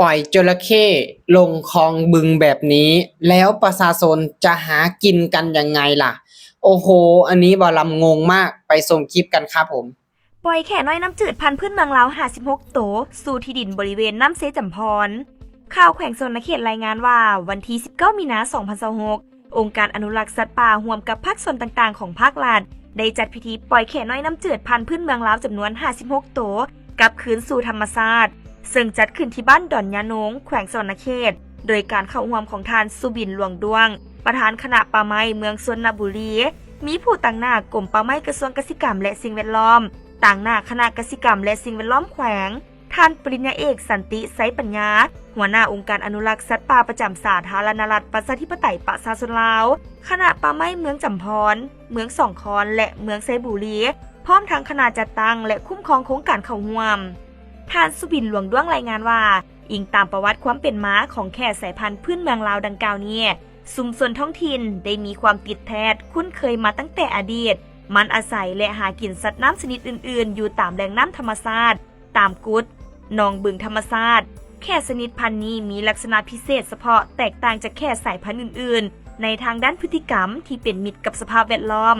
ปล่อยจระเข้ลงคลองบึงแบบนี้ แล้วประชาชนจะหากินกันยังไงล่ะ โอ้โห อันนี้บ่าวลำงงมาก ไปชมคลิปกันครับผม ປ່ອຍແຂ້ນ້ອຍນ້ຳຈືດພັນພື້ນເມືອງລາວຫ້າສິບຫົກໂຕ ສູ່ທີ່ດິນບໍລິເວນນ້ຳເຊຈຳພອນ. ຂ່າວແຂວງສະຫວັນນະເຂດລາຍງານວ່າ ວັນທີສິບເກົ້າ ມີນາ ສອງພັນຊາວຫົກ ອົງການອະນຸລັກສັດປ່າຮ່ວມກັບພາກສ່ວນຕ່າງໆຂອງພາກລັດ ໄດ້ຈັດພິທີປ່ອຍແຂ້ນ້ອຍນ້ຳຈືດພັນພື້ນເມືອງລາວຈຳນວນຫ້າສິບຫົກໂຕ ກັບຄືນສູ່ທຳມະຊາດ, ເຊິ່ງຈັດຂຶ້ນທີ່ບ້ານດອນຍານົງ ແຂວງສະຫວັນນະເຂດ ໂດຍການເຂົ້າຮ່ວມຂອງທ່ານ ສຸບິນ ຫຼວງດ້ວງ ປະທານຄະນະປ່າໄມ້ເມືອງຊົນນະບູລີ, ມີຜູ້ຕາງໜ້າກົມປ່າໄມ້ ກະຊວງກະສິກຳ ແລະ ສິ່ງແວດລ້ອມ, ຕາງໜ້າຄະນະກະສິກຳ ແລະ ສິ່ງແວດລ້ອມແຂວງ, ທ່ານປະລິນຍາເອກ ສັນຕິ ໄຊປັນຍາ ຫົວໜ້າອົງການອະນຸລັກສັດປ່າປະຈຳສາທາລະນະລັດ ປະຊາທິປະໄຕ ປະຊາຊົນລາວ, ຄະນະປ່າໄມ້ເມືອງຈຳພອນ, ເມືອງສອງຄອນ ແລະ ເມືອງໄຊບູລີ, ພ້ອມທັງຄະນະຈັດຕັ້ງ ແລະ ຄຸ້ມຄອງໂຄງການເຂົ້າຮ່ວມ. ທ່ານ ສຸບິນ ຫຼວງດ້ວງ ລາຍງານວ່າ ອີງຕາມປະຫວັດຄວາມເປັນມາຂອງແຂ້ສາຍພັນພື້ນເມືອງລາວດັ່ງກ່າວນີ້, ຊຸມຊົນທ້ອງຖິ່ນໄດ້ມີຄວາມຕິດແທດຄຸ້ນເຄີຍມາຕັ້ງແຕ່ອະດີດ, ມັນອາໄສ ແລະ ຫາກິນສັດນ້ຳຊະນິດອື່ນໆຢູ່ຕາມແຫຼ່ງນ້ຳທຳມະຊາດ, ຕາມກຸດ, ໜອງ, ບຶງທຳມະຊາດ. ແຂ້ຊະນິດພັນນີ້ມີລັກສະນະພິເສດສະເພາະແຕກຕ່າງຈາກແຂ້ສາຍພັນອື່ນໆ ໃນທາງດ້ານພຶດຕິກຳທີ່ເປັນມິດກັບສະພາບແວດລ້ອມ,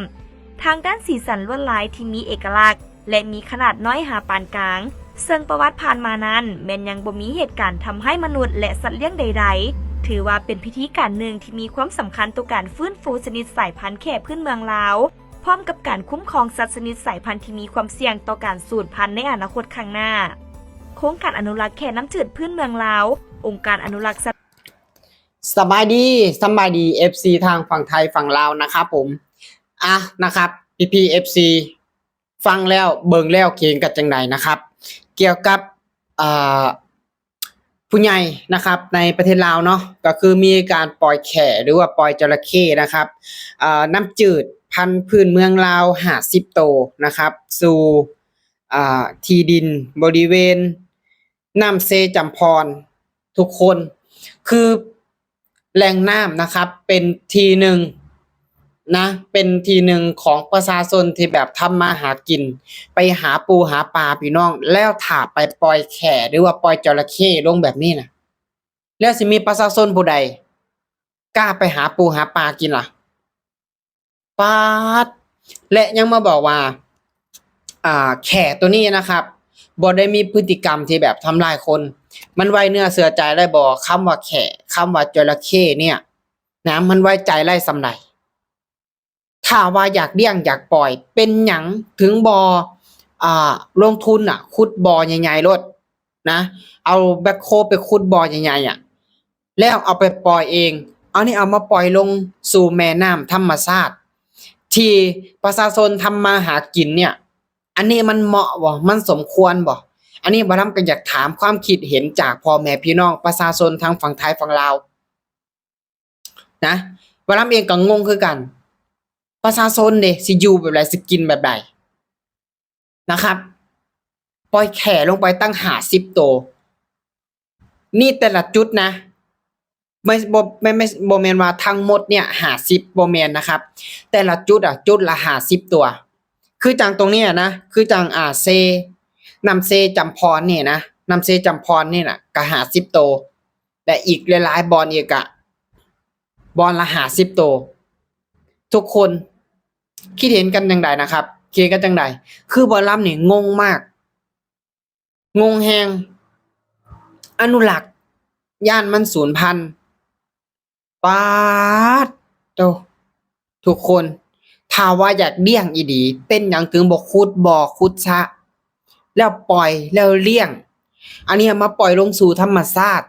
ທາງດ້ານສີສັນລວດລາຍທີ່ມີເອກະລັກ ແລະ ມີຂະໜາດນ້ອຍຫາປານກາງ, ເຊິ່ງປະຫວັດຜ່ານມານັ້ນແມ່ນຍັງບໍ່ມີເຫດການທຳຮ້າຍມະນຸດ ແລະ ສັດລ້ຽງໃດໆ, ຖືວ່າເປັນພິທີການໜຶ່ງທີ່ມີຄວາມສຳຄັນຕໍ່ການຟື້ນຟູຊະນິດສາຍພັນແຂ້ພື້ນເມືອງລາວ, ພ້ອມກັບການຄຸ້ມຄອງສັດຊະນິດສາຍພັນທີ່ມີຄວາມສ່ຽງຕໍ່ການສູນພັນໃນອະນາຄົດຂ້າງໜ້າ. ໂຄງການອະນຸລັກແຂ້ນ້ຳຈືດພື້ນເມືອງລາວ, ອົງການອະນຸລັກສັດ ສະບາຍດີ, ສະບາຍດີ ເອັຟຊີ ທາງຝັ່ງໄທຝັ່ງລາວນະຄັບຜົມ. ອ່ະ ນະຄັບ ພີ່ໆ ເອັຟຊີ ຟັງແລ້ວເບິ່ງແລ້ວຄິດເຫັນກັນຈັ່ງໃດນະຄັບ ກ່ຽວກັບ ເອີ ຜູ້ໃຫຍ່ນະຄັບ ໃນປະເທດລາວເນາະ ກໍຄືມີການປ່ອຍແຂ້ ຫຼືວ່າປ່ອຍຈະລະເຂ້ນະຄັບ ເອີ ນ້ຳຈືດພັນພື້ນເມືອງລາວຫ້າສິບໂຕນະຄັບ ສູ່ ອ່າ ທີ່ດິນບໍລິເວນນ້ຳເຊຈຳພອນ ທຸກຄົນ ຄືແຫຼ່ງນ້ຳນະຄັບ ເປັນທີ່ໜຶ່ງນະ ເປັນທີ່ໜຶ່ງຂອງປະຊາຊົນທີ່ແບບທຳມາຫາກິນ ໄປຫາປູຫາປາພີ່ນ້ອງ ແລ້ວຖ້າໄປປ່ອຍແຂ້ ຫຼືວ່າປ່ອຍຈະລະເຂ້ລົງແບບນີ້ນະ ແລ້ວຊິມີປະຊາຊົນຜູ້ໃດກ້າໄປຫາປູຫາປາກິນລະ? ປາດ ແລະ ຍັງມາບອກວ່າ ອ່າ ແຂ້ໂຕນີ້ນະຄັບ ບໍ່ໄດ້ມີພຶດຕິກຳທີ່ແບບທຳຮ້າຍຄົນ ມັນໄວ້ເນື້ອເຊື່ອໃຈໄດ້ບໍ່? ຄຳວ່າແຂ້ ຄຳວ່າຈະລະເຂ້ເນີ້ຍນະ ມັນໄວ້ໃຈໄດ້ສ່ຳໃດ? ຖ້າວ່າຢາກລ້ຽງຢາກປ່ອຍ ເປັນຫຍັງເຖິງບໍ່ ອ່າ ລົງທຶນນະ ຂຸດບໍ່ໃຫຍ່ໆໂລດ ນະ ເອົາແບັກໂຄໄປຂຸດບໍ່ໃຫຍ່ໆ ອະ ແລ້ວເອົາໄປປ່ອຍເອງ ເອົານີ້ເອົາມາປ່ອຍລົງສູ່ແມ່ນ້ຳທຳມະຊາດ ທີ່ປະຊາຊົນທຳມາຫາກິນເນີ້ຍ ອັນນີ້ມັນເໝາະບໍ່? ມັນສົມຄວນບໍ່? ອັນນີ້ບ່າວລຳກໍຢາກຖາມຄວາມຄິດເຫັນຈາກພໍ່ແມ່ພີ່ນ້ອງປະຊາຊົນທາງຝັ່ງໄທຝັ່ງລາວ ນະ ບ່າວລຳເອງກໍງົງຄືກັນ ປະຊາຊົນເດ ຊິຢູ່ແບບໃດ ຊິກິນແບບໃດນະຄັບ ປ່ອຍແຂ້ລົງໄປຕັ້ງຫ້າສິບໂຕ ນີ້ແຕ່ລະຈຸດນະ ບໍ່ ບໍ່ ບໍ່ ບໍ່ແມ່ນວ່າທັງໝົດເນີ້ຍຫ້າສິບ ບໍ່ແມ່ນນະຄັບ ແຕ່ລະຈຸດອະ ຈຸດລະຫ້າສິບຕົວ ຄືຈັ່ງຕົງນີ້ນະ ຄືຈັ່ງ ອ່າ ເຊ ນ້ຳເຊຈຳພອນນີ້ນະ ນ້ຳເຊຈຳພອນນີ້ນະ ກໍຫ້າສິບໂຕ ແລະ ອີກຫຼາຍໆບ່ອນອີກກະບ່ອນລະຫ້າສິບໂຕ. ທຸກຄົນຄິດເຫັນກັນຈັ່ງໃດນະຄັບ? ຄິດເຫັນກັນຈັ່ງໃດ? ຄືບ່າວລຳນີ້ງົງມາກ, ງົງແຮງ. ອະນຸລັກ ຢ້ານມັນສູນພັນ. ປາດໂທ້ ທຸກຄົນ ຖ້າວ່າຢາກລ້ຽງອີ່ຫຼີ ເປັນຫຍັງເຖິງບໍ່ຂຸດບໍ່ຂຸດສະ ແລ້ວປ່ອຍ ແລ້ວລ້ຽງ? ອັນນີ້ມາປ່ອຍລົງສູ່ທຳມະຊາດ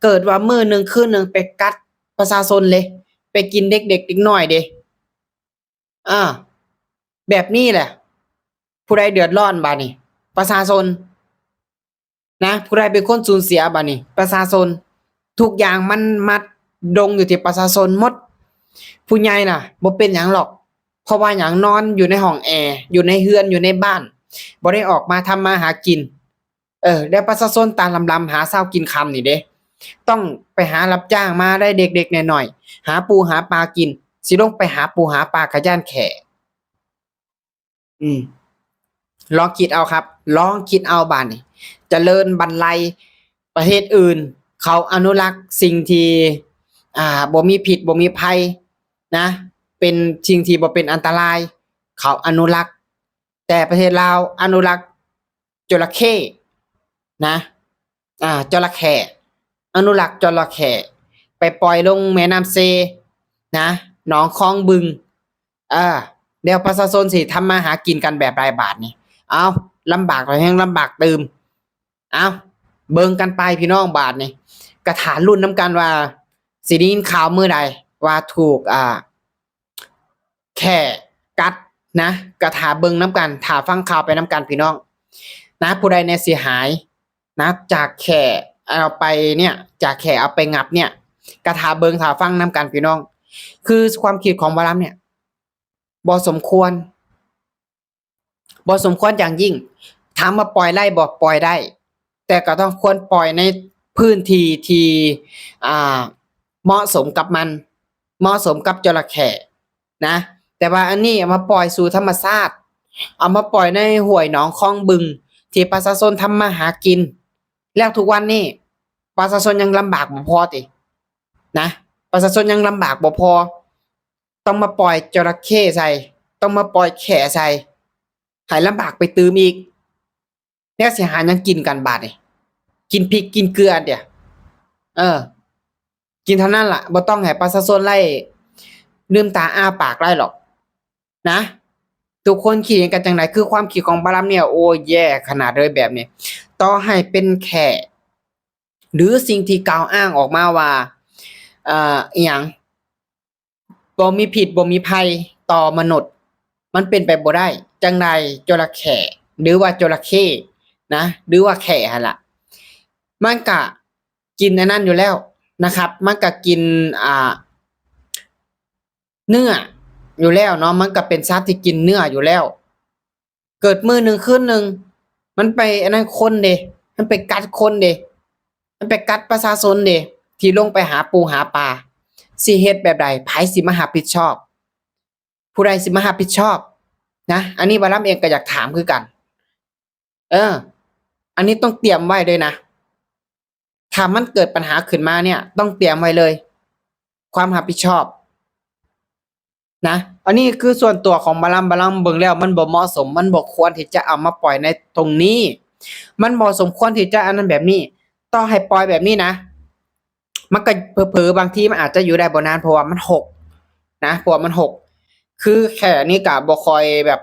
ເກີດວ່າມື້ໜຶ່ງຄືນໜຶ່ງໄປກັດປະຊາຊົນເລີຍ ໄປກິນເດັກໆເດັກນ້ອຍເດ ອາ ແບບນີ້ແຫຼະ ຜູ້ໃດເດືອດຮ້ອນບາດນີ້? ປະຊາຊົນ ນະ ຜູ້ໃດເປັນຄົນສູນເສຍບາດນີ້? ປະຊາຊົນ. ທຸກຢ່າງມັນມາດົງຢູ່ທີ່ປະຊາຊົນໝົດ. ຜູ້ໃຫຍ່ນະບໍ່ເປັນຫຍັງຫຼອກ ເພາະວ່າຫຍັງ? ນອນຢູ່ໃນຫ້ອງແອ ຢູ່ໃນເຮືອນ ຢູ່ໃນບ້ານ ບໍ່ໄດ້ອອກມາທຳມາຫາກິນ. ເອີ ແລ້ວປະຊາຊົນຕາລຳໆ ຫາເຊົ້າກິນຄ່ຳນີ້ເດ ຕ້ອງໄປຫາຮັບຈ້າງມາໄດ້ເລັກໆນ້ອຍໆ ຫາປູຫາປາກິນ ຊິລົງໄປຫາປູຫາປາກະຢ້ານແຂ້. ອືມ ລອງຄິດເອົາຄັບ ລອງຄິດເອົາບາດນີ້ ຈະເລີນບັນໄລ ປະເທດອື່ນເຂົາອະນຸລັກສິ່ງທີ່ ອ່າ ບໍ່ມີພິດບໍ່ມີໄພນະ ເປັນສິ່ງທີ່ບໍ່ເປັນອັນຕະລາຍ ເຂົາອະນຸລັກ. ແຕ່ປະເທດລາວອະນຸລັກ ຈໍລະເຂ້ນະ ອ່າ ຈໍລະແຂ້ ອະນຸລັກຈໍລະແຂ້ ໄປປ່ອຍລົງແມ່ນ້ຳເຊນະ ໜອງຄອງບຶງ. ເອີ ແລ້ວປະຊາຊົນຊິທຳມາຫາກິນກັນແບບໃດບາດນີ້? ເອົ້າ ລຳບາກແລ້ວຍັງລຳບາກຕື່ມ. ເອົ້າ ເບິ່ງກັນໄປພີ່ນ້ອງ ບາດນີ້ກະຖ້າລຸ້ນນຳກັນວ່າ ຊິໄດ້ຍິນຂ່າວມື້ໃດວ່າຖືກ ອ່າ ແຂ້ກັດນະ ກະຖ້າເບິ່ງນຳກັນ ຖ້າຟັງຂ່າວໄປນຳກັນພີ່ນ້ອງນະ. ຜູ້ໃດແດ່ຊິຫາຍນະ ຈາກແຂ້ເອົາໄປເນີ້ຍ ຈາກແຂ້ເອົາໄປຫງັບເນີ້ຍ ກະຖ້າເບິ່ງຖ້າຟັງນຳກັນພີ່ນ້ອງ. ຄືຄວາມຄິດຂອງໝໍລຳເນີ້ຍ ບໍ່ສົມຄວນ ບໍ່ສົມຄວນຢ່າງຍິ່ງ. ຖາມວ່າປ່ອຍໄດ້ບໍ່? ປ່ອຍໄດ້ ແຕ່ກໍຕ້ອງຄວນປ່ອຍໃນພື້ນທີ່ທີ່ ອ່າ ເໝາະສົມກັບມັນ ເໝາະສົມກັບຈໍລະແຂ້ນະ. ແຕ່ວ່າອັນນີ້ເອົາມາປ່ອຍສູ່ທຳມະຊາດ ເອົາມາປ່ອຍໃນຫ້ວຍໜອງຄອງບຶງ ທີ່ປະຊາຊົນທຳມາຫາກິນ. ແລ້ວທຸກວັນນີ້ປະຊາຊົນຍັງລຳບາກບໍ່ພໍຕິນະ? ປະຊາຊົນຍັງລຳບາກບໍ່ພໍ ຕ້ອງມາປ່ອຍຈໍລະເຂ້ໃສ່ ຕ້ອງມາປ່ອຍແຂ້ໃສ່ ໃຫ້ລຳບາກໄປຕື່ມອີກ. ແລ້ວຊິຫາຫຍັງກິນກັນບາດນີ້? ກິນພິກກິນເກືອເດ. ເອີ ກິນເທົ່ານັ້ນລະ ບໍ່ຕ້ອງໃຫ້ປະຊາຊົນໄດ້ລືມຕາອ້າປາກໄດ້ຫຼອກນະ. ທຸກຄົນຄິດເຫັນກັນຈັ່ງໃດ? ຄືຄວາມຄິດຂອງໝໍລຳເນີ້ຍ ໂອ້ ແຍ່ຂະໜາດເລີຍແບບນີ້. ຕໍ່ໃຫ້ເປັນແຂ້ ຫຼື ສິ່ງທີ່ກ່າວອ້າງອອກມາວ່າ ເອີ ອີຫຍັງ ບໍ່ມີພິດບໍ່ມີໄພຕໍ່ມະນຸດ ມັນເປັນໄປບໍ່ໄດ້. ຈັ່ງໃດ ຈໍລະແຂ້ ຫຼືວ່າຈໍລະເຂ້ນະ ຫຼືວ່າແຂ້ຫັ້ນລະ ມັນກະກິນອັນນັ້ນຢູ່ແລ້ວນະຄັບ ມັນກະກິນ ອ່າ ເນື້ອຢູ່ແລ້ວເນາະ ມັນກະເປັນສັດທີ່ກິນເນື້ອຢູ່ແລ້ວ. ເກີດມື້ໜຶ່ງຄືນໜຶ່ງ ມັນໄປອັນນັ້ນຄົນເດ ມັນໄປກັດຄົນເດ ມັນໄປກັດປະຊາຊົນເດ ທີ່ລົງໄປຫາປູຫາປາ ຊິເຮັດແບບໃດ? ໃຜຊິມາຮັບຜິດຊອບ? ຜູ້ໃດຊິມາຮັບຜິດຊອບນະ? ອັນນີ້ໝໍລຳເອງກໍຢາກຖາມຄືກັນ. ເອີ ອັນນີ້ຕ້ອງຕຽມໄວ້ເລີຍນະ. ຖ້າມັນເກີດບັນຫາຂຶ້ນມາເນີ້ຍ ຕ້ອງຕຽມໄວ້ເລີຍ ຄວາມຮັບຜິດຊອບນະ. ອັນນີ້ຄືສ່ວນຕົວຂອງໝໍລຳ, ໝໍລຳເບິ່ງແລ້ວມັນບໍ່ເໝາະສົມ, ມັນບໍ່ຄວນທີ່ຈະເອົາມາປ່ອຍໃນຕົງນີ້, ມັນບໍ່ສົມຄວນທີ່ຈະອັນນັ້ນແບບນີ້. ຕໍ່ໃຫ້ປ່ອຍແບບນີ້ນະ, ມັນກໍເຜີໆ ບາງທີມັນອາດຈະຢູ່ໄດ້ບໍ່ນານ ເພາະວ່າມັນຫົກນະ, ເພາະວ່າມັນຫົກ. ຄືແຂ້ນີ້ກໍບໍ່ຄ່ອຍແບບ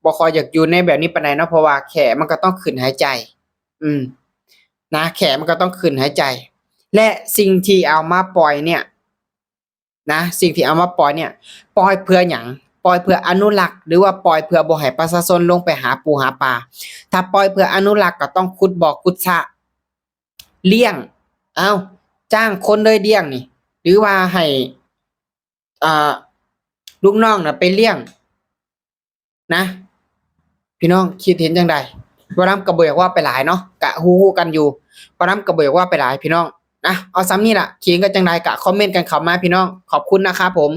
ບໍ່ຄ່ອຍຢາກຢູ່ໃນແບບນີ້ປານໃດເນາະ, ເພາະວ່າແຂ້ມັນກໍຕ້ອງຂຶ້ນຫາຍໃຈ. ອືມ ນະ ແຂ້ມັນກໍຕ້ອງຂຶ້ນຫາຍໃຈ ແລະ ສິ່ງທີ່ເອົາມາປ່ອຍເນີ້ຍນະ ສິ່ງທີ່ເອົາມາປ່ອຍເນີ້ຍ ປ່ອຍເພື່ອຫຍັງ? ປ່ອຍເພື່ອອະນຸລັກ ຫຼືວ່າປ່ອຍເພື່ອບໍ່ໃຫ້ປະຊາຊົນລົງໄປຫາປູຫາປາ? ຖ້າປ່ອຍເພື່ອອະນຸລັກ ກໍຕ້ອງຂຸດບໍ່ຂຸດສະລ້ຽງ ເອົ້າ ຈ້າງຄົນເລີຍລ້ຽງນີ້ ຫຼືວ່າໃຫ້ ອ່າ ລູກນ້ອງນະໄປລ້ຽງ ນະ ພີ່ນ້ອງຄິດເຫັນຈັ່ງໃດ? ໝໍລຳກໍບໍ່ຢາກເວົ້າໄປຫຼາຍເນາະ ກະຮູ້ໆກັນຢູ່, ໝໍລຳກໍບໍ່ຢາກເວົ້າໄປຫຼາຍພີ່ນ້ອງນະ. ເອົາສ່ຳນີ້ລະ, ຄິດເຫັນກັນຈັ່ງໃດກະຄອມເມັນກັນເຂົ້າມາພີ່ນ້ອງ. ຂອບຄຸນນະຄັບຜົມ.